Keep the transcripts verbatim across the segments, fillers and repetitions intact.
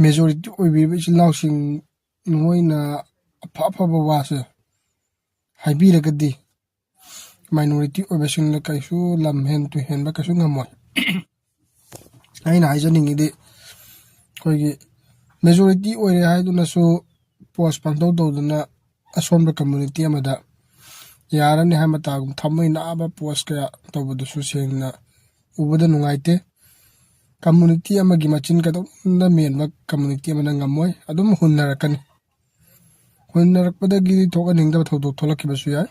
Majority ꯑꯣꯏꯕꯤꯔꯤꯕ ꯏꯆꯤꯜ ꯏꯅꯥꯎꯁꯤꯡ ꯅꯣꯏꯅ ꯑꯐ ꯑꯐꯕ ꯋꯥꯁꯦ ꯍꯥꯏꯕꯤꯔꯒꯗꯤ, ꯃꯥꯏꯅꯣꯔꯤꯇꯤ ꯑꯣꯏꯕꯁꯤꯡꯅ ꯀꯩꯁꯨ ꯂꯝ ꯍꯦꯟ ꯇꯨ ꯍꯦꯟꯕ ꯀꯩꯁꯨ ꯉꯝꯃꯣꯏ꯫ ꯑꯩꯅ ꯍꯥꯏꯖꯅꯤꯡꯉꯤꯗꯤ, ꯑꯩꯈꯣꯏꯒꯤ ꯃꯦꯖꯣꯔꯤꯇꯤ ꯑꯣꯏꯔꯦ ꯍꯥꯏꯗꯨꯅꯁꯨ ꯄꯣꯁ ꯄꯪꯇꯧ ꯇꯧꯗꯨꯅ ꯑꯁꯣꯟꯕ ꯀꯝꯃꯨꯅꯤꯇꯤ ꯑꯃꯗ ꯌꯥꯔꯅꯤ ꯍꯥꯏꯕ ꯃꯇꯥꯒꯨꯝ ꯊꯃꯣꯏ ꯅꯥꯕ ꯄꯣꯁ ꯀꯌꯥ ꯇꯧꯕꯗꯨꯁꯨ ꯁꯦꯡꯅ ꯎꯕꯗ ꯅꯨꯡꯉꯥꯏꯇꯦ꯫ ꯀꯝꯃꯨꯅꯤꯇꯤ ꯑꯃꯒꯤ ꯃꯆꯤꯟ ꯀꯗꯣꯝꯗ ꯃꯦꯟꯕ ꯀꯝꯃꯨꯅꯤꯇꯤ ꯑꯃꯅ ꯉꯝꯃꯣꯏ, ꯑꯗꯨꯝ ꯍꯨꯟꯅꯔꯛꯀꯅꯤ꯫ ꯍꯨꯟꯅꯔꯛꯄꯗꯒꯤ ꯊꯣꯛꯍꯟꯅꯤꯡꯗꯕ ꯊꯧꯗꯣꯛ ꯊꯣꯛꯂꯛꯈꯤꯕꯁꯨ ꯌꯥꯏ꯫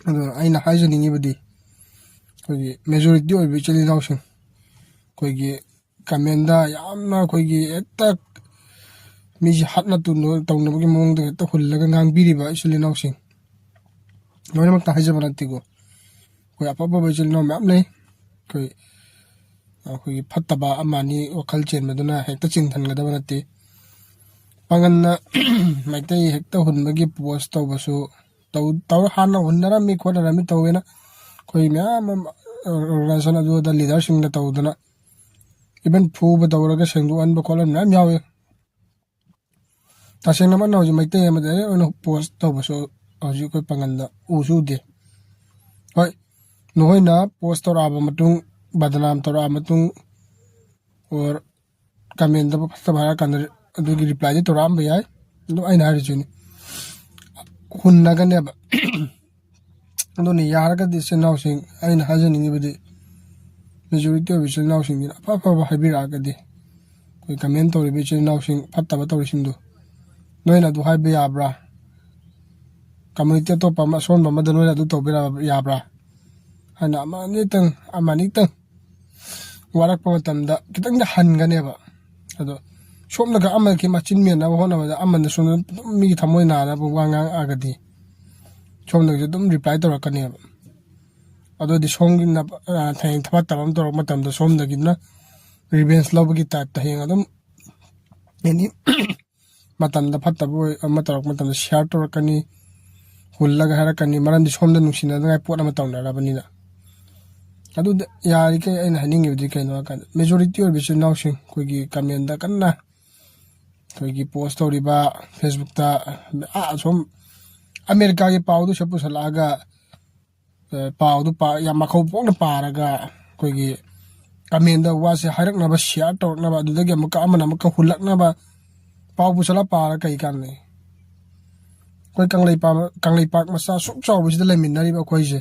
ꯑꯗꯨꯅ ꯑꯩꯅ ꯍꯥꯏꯖꯅꯤꯡꯉꯤꯕꯗꯤ, ꯑꯩꯈꯣꯏꯒꯤ ꯃꯦꯖꯣꯔꯤꯇꯤ ꯑꯣꯏꯕ ꯏꯆꯤꯜ ꯏꯅꯥꯎꯁꯤꯡ, ꯑꯩꯈꯣꯏꯒꯤ ꯀꯃꯦꯟꯗ ꯌꯥꯝꯅ ꯑꯩꯈꯣꯏꯒꯤ ꯍꯦꯛꯇ ꯃꯤꯁꯦ ꯍꯥꯠꯅ ꯇꯨꯅ ꯇꯧꯅꯕꯒꯤ ꯃꯑꯣꯡꯗ ꯍꯦꯛꯇ ꯍꯨꯜꯂꯒ ꯉꯥꯡꯕꯤꯔꯤꯕ ꯏꯆꯤꯜ ꯏꯅꯥꯎꯁꯤꯡ, ꯂꯣꯏꯅꯃꯛꯇ ꯍꯥꯏꯖꯕ ꯅꯠꯇꯦꯀꯣ꯫ ꯑꯩꯈꯣꯏ ꯑꯐ ꯑꯐꯕ ꯏꯆꯤꯜ ꯏꯅꯥꯎ ꯃꯌꯥꯝ ꯂꯩ꯫ ꯑꯩꯈꯣꯏ, ꯑꯩꯈꯣꯏꯒꯤ ꯐꯠꯇꯕ ꯑꯃ ꯑꯅꯤ ꯋꯥꯈꯜ ꯆꯦꯟꯕꯗꯨꯅ ꯍꯦꯛꯇ ꯆꯤꯡꯊꯟꯒꯗꯕ ꯅꯠꯇꯦ꯫ ꯄꯥꯡꯒꯟꯅ ꯃꯩꯇꯩ ꯍꯦꯛꯇ ꯍꯨꯟꯕꯒꯤ ꯄꯣꯁ ꯇꯧꯕꯁꯨ ꯇꯧ-, ꯇꯧ-, ꯍꯥꯟꯅ ꯍꯨꯟꯅꯔꯝꯃꯤ ꯈꯣꯠꯅꯔꯝꯃꯤ ꯇꯧꯋꯦꯅ ꯑꯩꯈꯣꯏ ꯃꯌꯥꯝ ꯑꯃ ꯑꯣꯔꯒꯅꯥꯏꯖꯦꯁꯟ ꯑꯗꯨꯗ ꯂꯤꯗꯔꯁꯤꯡꯅ ꯇꯧꯗꯅ, ꯏꯚꯟ ꯐꯨꯕ ꯇꯧꯔꯒ ꯁꯦꯡꯗꯣꯛꯍꯟꯕ ꯈꯣꯠꯍꯟꯕ ꯃꯌꯥꯝ ꯌꯥꯎꯋꯤ꯫ ꯇꯁꯦꯡꯅꯃꯛꯅ ꯍꯧꯖꯤꯛ ꯃꯩꯇꯩ ꯑꯃ ꯗꯥꯏꯔꯦꯛ ꯑꯣꯏꯅ ꯄꯣꯁ ꯇꯧꯕꯁꯨ ꯍꯧꯖꯤꯛ ꯑꯩꯈꯣꯏ ꯄꯥꯡꯒꯟꯗ ꯎꯁꯨ ꯎꯗꯦ꯫ ꯍꯣꯏ, ꯅꯈꯣꯏꯅ ꯄꯣꯁ ꯇꯧꯔꯛꯑꯕ ꯃꯇꯨꯡ, ꯕꯗꯅꯥꯝ ꯇꯧꯔꯛꯑꯕ ꯃꯇꯨꯡ, ꯑꯣꯔ ꯀꯃꯦꯟꯗ ꯐꯠꯇꯕ ꯍꯥꯏꯔꯀꯥꯟꯗ ꯑꯗꯨꯒꯤ ꯔꯤꯄ꯭ꯂꯥꯏꯗꯤ ꯇꯧꯔꯛꯑꯝꯕ ꯌꯥꯏ꯫ ꯑꯗꯨ ꯑꯩꯅ ꯍꯥꯏꯔꯤꯁꯤꯅꯤ, ꯍꯨꯟꯅꯒꯅꯦꯕ꯫ ꯑꯗꯨꯅ ꯌꯥꯔꯒꯗꯤ ꯏꯆꯤꯜ ꯏꯅꯥꯎꯁꯤꯡ, ꯑꯩꯅ ꯍꯥꯏꯖꯅꯤꯡꯉꯤꯕꯗꯤ, ꯃꯦꯖꯣꯔꯤꯇꯤ ꯑꯣꯏꯕ ꯏꯆꯤꯜ ꯏꯅꯥꯎꯁꯤꯡꯁꯤꯅ ꯑꯐ ꯑꯐꯕ ꯍꯥꯏꯕꯤꯔꯛꯑꯒꯗꯤ, ꯑꯩꯈꯣꯏ ꯀꯃꯦꯟ ꯇꯧꯔꯤꯕ ꯏꯆꯤꯜ ꯏꯅꯥꯎꯁꯤꯡ ꯐꯠꯇꯕ ꯇꯧꯔꯤꯁꯤꯡꯗꯣ, ꯅꯣꯏꯅ ꯑꯗꯨ ꯍꯥꯏꯕ ꯌꯥꯕ꯭ꯔꯥ? ꯀꯝꯃꯨꯅꯤꯇꯤ ꯑꯇꯣꯞꯄ ꯑꯃ, ꯑꯁꯣꯟꯕ ꯑꯃꯗ ꯅꯣꯏꯅ ꯑꯗꯨ ꯇꯧꯕ ꯌꯥꯕ꯭ꯔꯥ ꯍꯥꯏꯅ ꯑꯃ ꯑꯅꯤꯇꯪ, ꯑꯃ ꯑꯅꯤꯇꯪ ꯋꯥꯔꯛꯄ ꯃꯇꯝꯗ ꯈꯤꯇꯪꯗꯤ ꯍꯟꯒꯅꯦꯕ꯫ ꯑꯗꯣ ꯁꯣꯝꯗꯒ ꯑꯃꯒꯤ ꯃꯆꯤꯟ ꯃꯦꯟꯅꯕ ꯍꯣꯠꯅꯕꯗ ꯑꯃꯅ ꯁꯣꯝꯗ ꯑꯗꯨꯝ ꯃꯤꯒꯤ ꯊꯃꯣꯏ ꯅꯥꯅꯕ ꯋꯥ ꯉꯥꯡꯉꯛꯑꯒꯗꯤ ꯁꯣꯝꯗꯒꯤꯁꯨ ꯑꯗꯨꯝ ꯔꯤꯄ꯭ꯂꯥꯏ ꯇꯧꯔꯛꯀꯅꯦꯕ꯫ ꯑꯗꯨꯗꯤ ꯁꯣꯝꯒꯤꯅ, ꯑ, ꯍꯌꯦꯡ ꯐꯠꯇꯕ ꯑꯃ ꯇꯧꯔꯛꯄ ꯃꯇꯝꯗ ꯁꯣꯝꯗꯒꯤꯅ ꯔꯤꯚꯦꯟꯁ ꯂꯧꯕꯒꯤ ꯇꯥꯏꯞꯇ ꯍꯌꯦꯡ ꯑꯗꯨꯝ ꯑꯦꯅꯤ ꯃꯇꯝꯗ ꯐꯠꯇꯕ ꯑꯣꯏ-, ꯑꯃ ꯇꯧꯔꯛꯄ ꯃꯇꯝꯗ ꯁꯤꯌꯥꯔ ꯇꯧꯔꯛꯀꯅꯤ, ꯍꯨꯜꯂꯒ ꯍꯥꯏꯔꯛꯀꯅꯤ, ꯃꯔꯝꯗꯤ ꯁꯣꯝꯗ ꯅꯨꯡꯁꯤꯅꯅꯉꯥꯏ ꯄꯣꯠ ꯑꯃ ꯇꯧꯅꯔꯕꯅꯤꯅ꯫ ꯑꯗꯨꯗ ꯌꯥꯔꯤꯈꯩ ꯑꯩꯅ ꯍꯥꯏꯅꯤꯡꯉꯤꯕꯗꯤ ꯀꯩꯅꯣ ꯍꯥꯏꯀꯥꯟꯗ, ꯃꯦꯖꯣꯔꯤꯇꯤ ꯑꯣꯏꯕ ꯏꯆꯤꯜ ꯏꯅꯥꯎꯁꯤꯡ ꯑꯩꯈꯣꯏꯒꯤ ꯀꯃꯦꯟꯗ ꯀꯟꯅ ꯑꯩꯈꯣꯏꯒꯤ ꯄꯣꯁ ꯇꯧꯔꯤꯕ, ꯐꯦꯁꯕꯨꯛꯇ, ꯑꯥ, ꯑꯁꯣꯝ ꯑꯃꯦꯔꯤꯀꯥꯒꯤ ꯄꯥꯎꯗꯨ ꯁꯠ ꯄꯨꯁꯜꯂꯛꯑꯒ, ꯑ, ꯄꯥꯎꯗꯨ ꯄꯥ-, ꯌꯥꯝ ꯃꯈꯧ ꯄꯣꯛꯅ ꯄꯥꯔꯒ ꯑꯩꯈꯣꯏꯒꯤ ꯀꯃꯦꯟꯗ ꯋꯥꯁꯦ ꯍꯥꯏꯔꯛꯅꯕ, ꯁꯤꯌꯥꯔ ꯇꯧꯔꯛꯅꯕ, ꯑꯗꯨꯗꯒꯤ ꯑꯃꯨꯛꯀ ꯑꯃꯅ ꯑꯃꯨꯛꯀ ꯍꯨꯜꯂꯛꯅꯕ ꯄꯥꯎ ꯄꯨꯁꯜꯂ ꯄꯥꯔ ꯀꯩ ꯀꯥꯟꯅꯩ? ꯑꯩꯈꯣꯏ ꯀꯪꯂꯩꯄꯥꯛ, ꯀꯪꯂꯩꯄꯥꯛ ꯃꯆꯥ ꯑꯁꯨꯛ ꯆꯥꯎꯕꯁꯤꯗ ꯂꯩꯃꯤꯟꯅꯔꯤꯕ ꯑꯩꯈꯣꯏꯁꯦ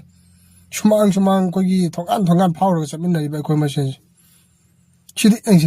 ꯁꯨꯃꯥꯡ ꯁꯨꯃꯥꯡ ꯑꯩꯈꯣꯏꯒꯤ ꯊꯣꯡꯒꯥꯟ ꯊꯣꯡꯒꯥꯟ ꯐꯥꯎꯔꯒ ꯆꯠꯃꯤꯟꯅꯔꯤꯕ ꯑꯩꯈꯣꯏ ꯃꯁꯦꯟꯁꯦ, ꯁꯤꯗꯤ ꯑꯩꯁꯦ